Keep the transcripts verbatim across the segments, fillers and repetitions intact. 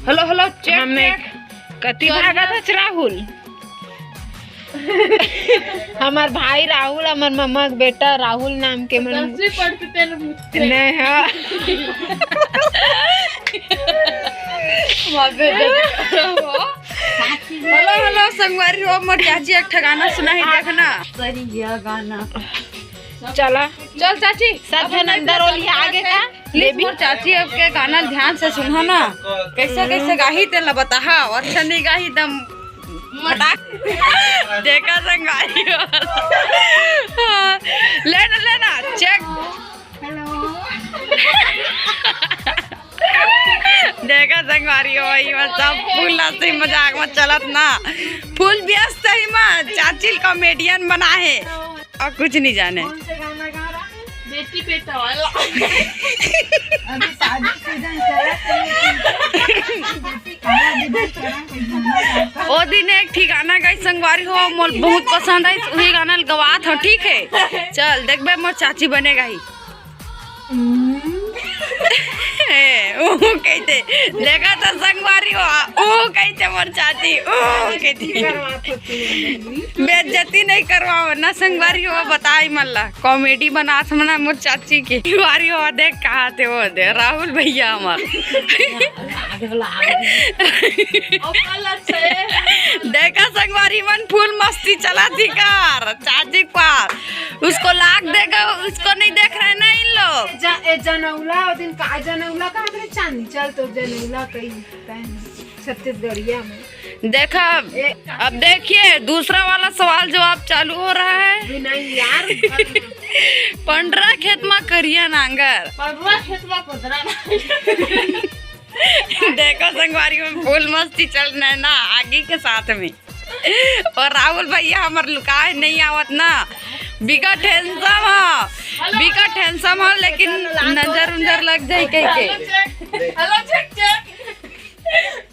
Hello, hello, cheque, हमने cheque. कति चल भागत ना। हस, राहुल? हमर भाई राहुल, हमर ममा के बेटा राहुल नाम के मन। दसवीं पढ़ते तेरे मुझसे। नहीं, हाँ। हेलो, हेलो, संगवारी हो, मोर चाची एक ठा गाना सुनाही, देखना। करिया गाना। चला। चल चाची, सब अब झन मैं अंदर ओलिया आगे का। Please, baby. मोर चाची अब के गाना ध्यान से सुनहा ना, कैसे कैसे गाही तेला बताहा, अच्छा नहीं गाही दम मटाक। देखा संगवारी हो। हाँ, लेना, लेना, चेक। हेलो। देखा संगवारी हो, ई मन सब full हंसी मजाक में चलत ना, full व्यस्त है माँ, चाची ल comedian बना है। और कुछ नहीं जाने। कौन से गाना गा रहा है? बेटी बेटा वाला। अभी शादी सीजन चला, बेटी कहाँ, बेटी कहाँ, कोई गाना गाता है? ओ दिन एक ठी गाना गाई संगवारी हो, मोर बहुत पसंद आई, वही गाना ल गवात हो, ठीक है? चल, देखबे मोर चाची बनेगा ही। ए, ऊ कहिथे, देखा तो संगवारी हो, ऊ कहिथे मोर चाची, ऊ कहिथे। बेइज्जती नहीं करवाओ ना संगवारी हो, बताई मन ला, comedy बनात हमन मोर चाची के। संगवारी हो, देख कहा थे वो दे, राहुल भैया हमार। देखा संगवारी मन full मस्ती चला थी कर, चाची पार। उसको लाग देगा, उसको नहीं देख रहे ना इन लोग। ज-, ए, जनौला, ओ दिन का जनौला कहा थे, चांदी चल तो जनौला कही, छत्तीसगढ़िया में। देखा, ए, अब देखिए, दूसरा वाला सवाल जवाब चालू हो रहा है। भी नहीं यार। पंडरा खेत में करिया नांगर। पंडरा खेत में कोदरा नांगर। देखो संगवारी में full मस्ती चल रहा है ना, आगी के साथ में। और राहुल भैया हमार लुकाए नहीं आवत ना, बिकट handsome ह, बिकट handsome ह, लेकिन नजर उंजर लग जाए कह के। Hello check, check,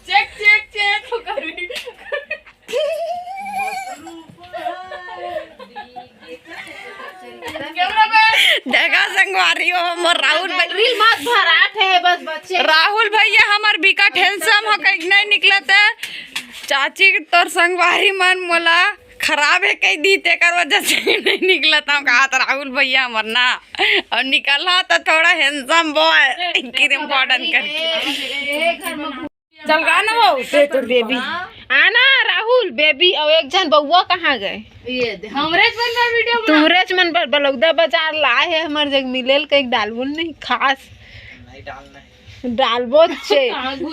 check, check, check. देखा संगवारी हो, मोर राहुल भाई, reel मत भरात है, बस बच्चे। राहुल भैया हमार बिकट handsome हो, कहीं नहीं निकलत है। चाची तोर संगवारी मन मोला खराब है कह दी, तेकर वजह से नहीं निकलत हूँ, कहा तो राहुल भैया हमार ना। और निकलहा तो थोड़ा handsome boy, क्रीम पाउडर करके। चल गा ना वो, ते तोर बेबी। आना राहुल, बेबी, और एक झन बउआ कहाँ गए? ये दे, हमरे मन बर वीडियो बना। तुमरेच मन बर बलौदा बाजार लाए है, हमर जग मिलेल कहीं डालबुल नहीं खास। नहीं डालना है। डालबो छे।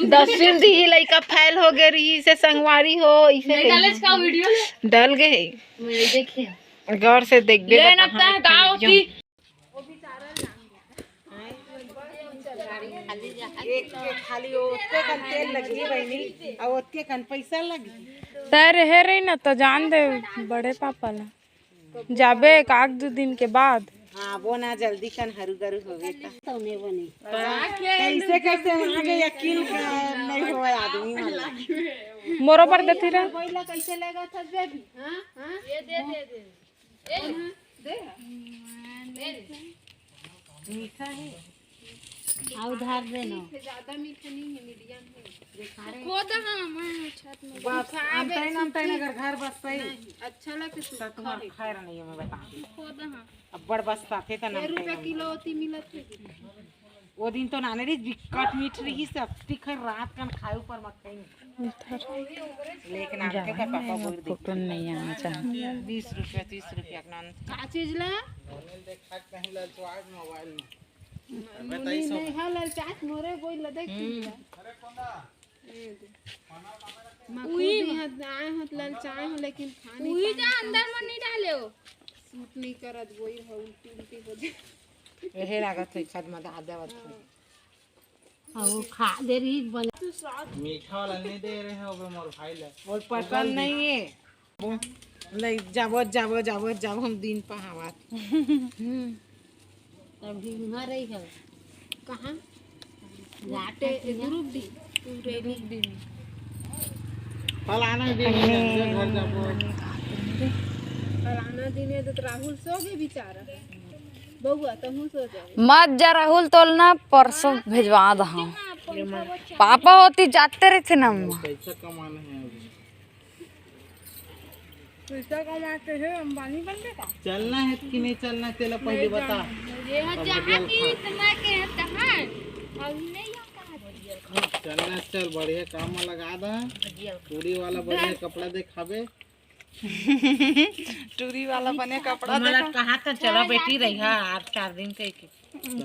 दसवीं दी ही लइका फेल हो गए रही से संगवारी हो, इसे नहीं डाले इसका वीडियो ले। डल गए। मैं देखे। गौर से देख बे, ले ना बता, हटा होती। एक, एक खाली ओतके कन तेल लगी बहनी, और ओतके कन पैसा लगी। तय रहे रही ना तो जान दे बड़े पापा ला। जाबे एक आध दू दिन के बाद। हाँ, वो ना जल्दी कन हरू गरू होवे ता। तो मैं वो नहीं। कैसे, कैसे वहाँ के यकीन नहीं होवे आदमी वाला। मोरो पर देती रह। कोई ला कैसे लेगा था बेबी? हाँ? हाँ? ये दे, दे, दे। मीठा है। आ उधार दे ना। ठीक है, ज्यादा मीठा नहीं है, मीडियम है। खो दे हाँ, मैं छत में बस, खाबे, अमतैन, अमतैन अगर घर बस सही। नहीं, अच्छा लगे तो तुम्हारा खैर नहीं है, मैं बता दूँ। खो दे हाँ। अब्बड़ बस साथे त ये नमतैन रुपया अमतैन। किलो होती मिलत है। वो दिन तो नाने रही, बिकट मीठ रही, सब तीखर रात कन खाए ऊपर मत खाई। लेकिन आपके का पापा बोल दे। फोटो नहीं आना चाहिए। बीस रुपया, तीस रुपया के नान। का चीज ला? मुनी नहीं है ललचात मोरे बोल लदे की। हम्म। ये दे। मैं खुद उही यहाँ आए हूँ तो ललचाए हूँ, लेकिन खाने उही का अंदर में नहीं डाले हो। सूट नहीं करत, वही है, उल्टी उल्टी हो जाए। यही लागत है, छत में डाल देवत है। हाँ। अब वो खा दे रही बन। मीठा वाला नहीं दे रहे हो बे मोर भाई ले। और पसंद नहीं है। ले, जाबो, जाबो, जाबो, जाबो, हम दिन पहावत। हम्म। तब भी वहाँ रही है। कहाँ? घाटे ग्रुप डी। ग्रुप डी में। फलाना दिन है, घर जाबो। फलाना दिन है तो राहुल सो गए बेचारा। बउआ, तहूँ सो जाओ। मत जा राहुल, तोल ना परसों भेजवा दहा। पापा होती जाते रहिथे ना अम्मा। पैसा कमाना है अभी। पैसा कमाते हैं, अंबानी बनबे का? चलना है कि नहीं चलना, तेला पहले बता। ये हो अब जहाँ की इतना के है तहाँ। अभी नहीं आता है। चलना, चल, बढ़िया काम में लगा दा। टूरी वाला बढ़िया कपड़ा देखाबे। टूरी वाला बने कपड़ा देखा। कहा था, चला बेटी रही, हाँ, आठ चार दिन के।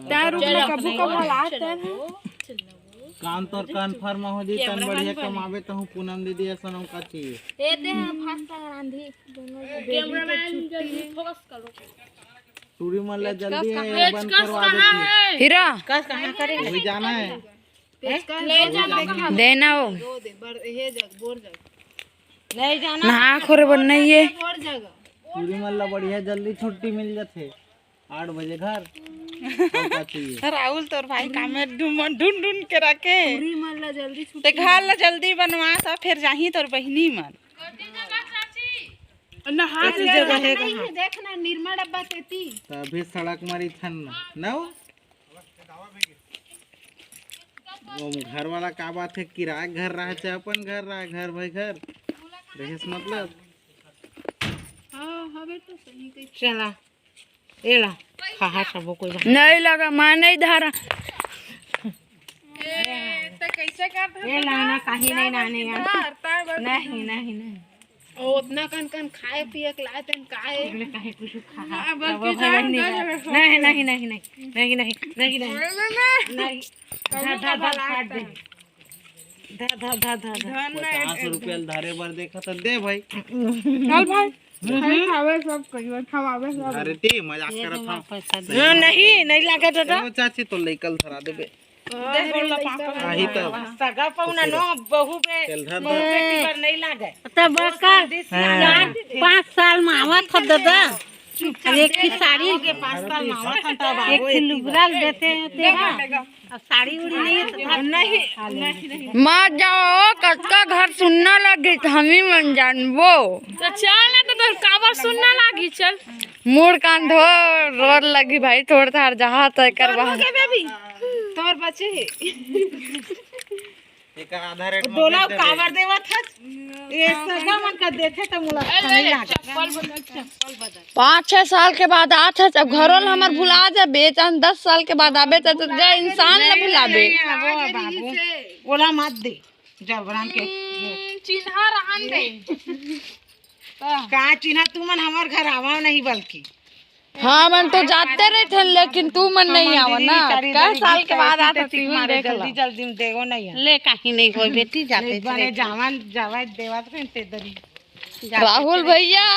तार रुक ना, कभू कभार आते हैं। काम तोर कन्फर्म हो जी, तन बढ़िया कमाबे, तहूँ पूनम दीदी असन का चाहिए। ए दे, हम फास्ट रांधी। कैमरामैन जल्दी फोकस करो। टूरी मन ला जल्दी है, बंद करवा देती है। हीरा। कस कहाँ करे? अभी जाना है। ले जाना। देना हो। दो दे, बर-, हे जग, बोर जग। नहीं जाना। नहा खोरे बर नहीं है। बोर जग। टूरी मन ला बढ़िया जल्दी छुट्टी मिल जाथे। आठ बजे घर। और का चाहिए? राहुल तोर भाई काम में ढूंढ, ढूंढ, ढूंढ के रखे। टूरी मन ला जल्दी छुट्टी ते घर ला जल्दी बनवा सा, फिर जाही तोर बहिनी मन। नहा ऐसी जगह है कहाँ? देखना, निर्मल डब्बा तेती। तभी सड़क मारी थन ना। नौ? वो घर वाला का बात है, किराया घर रहा चाहे अपन घर रहा, घर भाई घर, रहे से मतलब। हाँ, हवे तो सही कही। चला, एला, खाहा सबो कोई बात। नहीं लगा, मैं नहीं धारा। ए, तो कैसे करता ए, लाना, कहीं नहीं, नानी, यार। नहीं, नहीं, नहीं। ओ, उतना कन कन खाए पिए के लाए तेन काहे? अगले काहे कुछ खा? हाँ, बल्कि तब जान नहीं, जा, नहीं, जा। नहीं, नहीं, नहीं, नहीं, नहीं, नहीं, नहीं, नहीं, नहीं। नहीं। धा, धा, धा, काट दे। धा, धा, धा, धा, धा। धन नहीं पचास रुपया धरे बर देखा था, दे भाई। चल भाई। हम्म। खाए खावे सब कहियो, खवावे सब। अरे ते मजाक ये करत तो था। पैसा दे। हाँ, नहीं, नहीं लगा दादा। चलो चाची, तो लइकल धरा देबे। आही तब। सगा पौना नो बहू बे, तेल धर बहू दे। बेटी बर नहीं लागे। तब का? हाँ। चार, पाँच साल में आवत ह दादा। एक ही साड़ी। के पाँच साल में आवत ह तब एक ही लुगरा देते हैं तेरा। अब साड़ी उड़ी नहीं है तो नहीं, नहीं, नहीं। मत जाओ, कतका घर सुन्ना लग गई, हम ही मन जानबो। तो चल ना, तो तोर काबर सुन्ना लागी, चल। मुड़ कान धो, रोर लगी भाई, थोड़ थार जहाँ तय करवा। तोर बचे है। एकर आधा रेट में दोला बेच देबे। काबर देवत हस? ये सगा मन का देखे त मोला अच्छा नहीं लागे। चप्पल बदल, चप्पल बदल। पाँच छह साल के बाद आत हस, अब घरो ल हमर भुला जाबे, चाहे दस साल के बाद आबे, त, त जा इंसान ल भुलाबे। नहीं, नहीं, वो बाबू, ओला मत दे, जबरन के। हम्म, चिन्हा रहन दे। का चिन्हा? तुमन हमर घर आवा नहीं बल्कि। हाँ, मन तो जाते रहिथन, लेकिन तू मन नहीं आवा ना। कै साल के बाद आत हस, देख ला। जल्दी, जल्दी में देगो नहीं है। ले, कहीं नहीं होय बेटी, जाते बने जावन, जावा देवत रहे ते दरी। राहुल भैया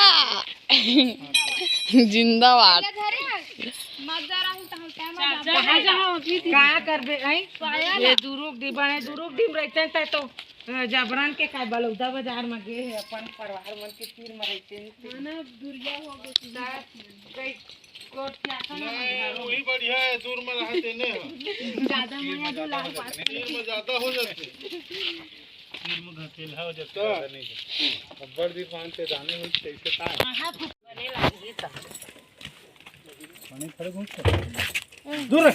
जिंदाबाद। कहाँ जाओ? का करबे? हैं? ये दुरुग दी बने, दुरुग दी में रहते हैं तो अ, जबरन के काय बलौदा बाजार में गे हे, अपन परिवार मन के तीर में रहते हैं। ना, दुरिया हो गए। ता गई कोट के आसन में नहीं, घरो। वही बढ़िया है, दूर में रहते ने। ज्यादा मया जो लाल पास तीर में ज्यादा हो जाते। तीर में घकेला हो जाते, तो ज्यादा नहीं। अब्बड़ दिन बांध के जाने हुई, कैसे था? कहाँ बने लागी त। दूर रह।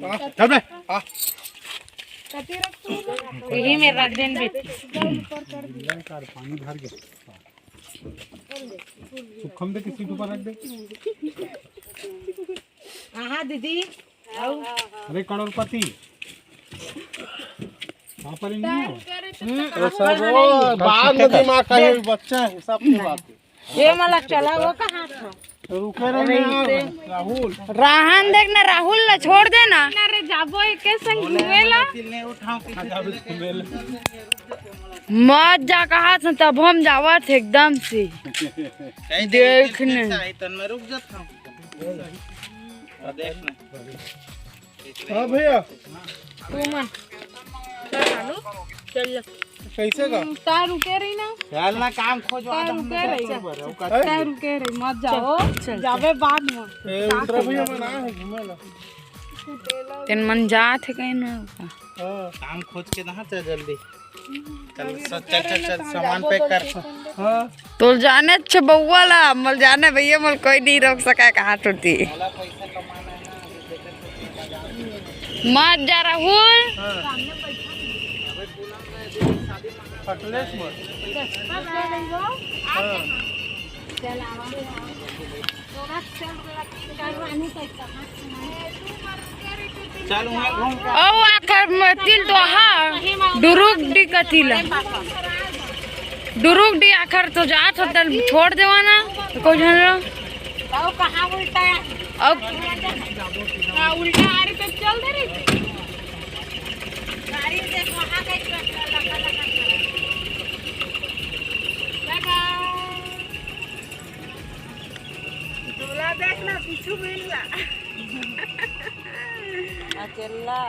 हाँ, चल बे। हाँ। यही में रख देन बेटी। पानी भर गया। सुखम दे किसी के ऊपर रख दे। हाँ, दीदी। अरे करोड़पति। वहाँ पर ही नहीं है। अरे सर, वो बाद में दिमाग का ये बच्चा है, सबके बात है। ये मला चला वो कहाँ था? रुके रहे ना, राहुल। राहन देख ना, राहुल ला छोड़ दे ना। ना रे, जाबो एके संग घूमे ला। मत जा, कहा से तब हम जावत एकदम से। कहीं देख ने। तन में रुक जाता हूँ। देख ना। हाँ भैया। तू मन। चल, चल। कैसे का? हम्म, तार रुके रही ना। चल ना, काम खोजवा तार दे, हम रुके रही। लोग कर रहे हो, कर तार रहे। रुके रही, मत जाओ। चल, चल, जावे बाद में। ए, उतरा भैया, मैं ना है, घूमे ला। तेन मन जात है कहीं ना। हाँ। काम खोज के ना, चल जल्दी। चल, चल, चल, चल, सामान पैक कर। हाँ। तोल जाने अच्छे बउआ ला, मल जाने भैया, मल कोई नहीं रोक सका कहाँ टूटी। वाला पैसा कमाना है ना, अभी देखत हो, बाजार में। मत जा राहुल। हाँ। फटलेस मत। हाँ। चल, वहाँ घूम के ओ आखर म तिल तो हा, डुरुक डी कतिला। डुरुक डी आखर तो जात होता, छोड़ देवा ना, कोई झन लो। तो कहाँ उल्टा है? अब हाँ, उल्टा आ रही तो चल दे रही थी। गाड़ी देख, वहाँ का ही ट्रक लगा, लगा, लगा। बाय बाय। दूल्हा देख ना, पीछू मिल रहा। अकेला।